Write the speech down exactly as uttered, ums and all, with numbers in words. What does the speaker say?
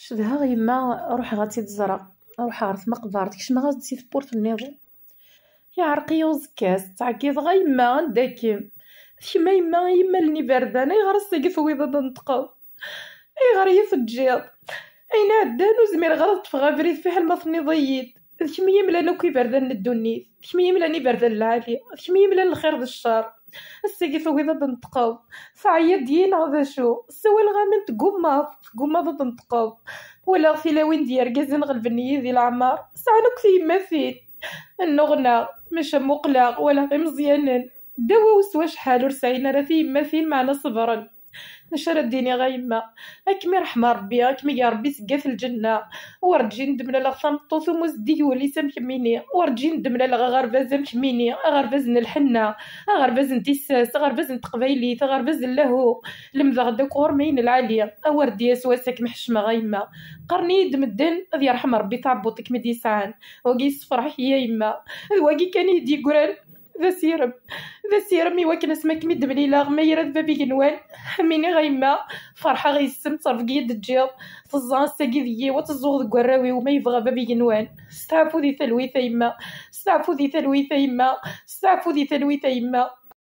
Cedhaɣ yemma, ruḥeɣ ad tt-id-ẓreɣ. Ruḥeɣ ɣer tmeqbert, kecmeɣ-as-d si tewwurt nniḍen. Yeɛreq-iyi uẓekka-s, ttɛeggiḍeɣ: "A yemma, anda-kem? D kemm a yemma i yemmalen iberdan, ayɣer ass-agi tuwiḍ ad d-tneṭqeḍ? Ayɣer i yi-teǧǧiḍ? Ayen iɛeddan ur zmireɣ ara ad ṭṭfeɣ abrid fiḥel ma tenniḍ-iyi-d. D kemm i yemlan akk iberdan n ddunit, d kemm i yemlan iberdan n lɛali, d kemm i yemlan lxir d ccer. Ass-agi tugiḍ ad d-tneṭqeḍ. Teɛyiḍ-yi neɣ d acu? Ssawaleɣ-am-n, teggummaḍ, teggummaḍ ad d-tneṭqeḍ. Walaɣ tilawin d yergazen ɣelben-iyi di leɛmer, sɛan akk tiyemmatin. Nnuɣnaɣ, maca muqleɣ, walaɣ imeẓyanen ddaw-aw s wacḥal ur sɛin ara tiyemmatin, meɛna ṣebren." D acu ara d-iniɣ a yemma? Ad kem-iṛḥem Ṛebbi, ad kem-ig Ṛebbi seg at lǧenna. Werǧin d-mlaleɣ tameṭṭut umi zeddig wul-is am kemmini. Werǧin d-mlaleɣ aɣerbaz am kemmini, aɣerbaz n lḥenna, aɣerbaz n tissas, aɣerbaz n teqbaylit, aɣerbaz n lahu. Lemdeɣ-d akk ɣur-m ayen lɛali. A wer d-yas wass ad kem-ḥecmeɣ a yemma. Qqaren-iyi-d medden ad yerḥem Ṛebbi taɛebbuḍt i kem-id-yesɛan. Wagi yessefṛeḥ-iyi a yemma. D wagi kan i yi-d-yeggran. D asirem, d asirem i wakken asmi akken i d-mlileɣ ma ira d bab igenwan. Am iniɣ a yemma, ferḥeɣ yes-m, ttrebg i yi-d-teǧǧiḍ. Teẓẓa ass-agi deg-i, wa teẓẓuɣ deg warraw-iw, ma yebɣa bab igenwan. Steɛfu di talwit a yemma, steɛfu di talwit a yemma, steɛfu di talwit a yemma.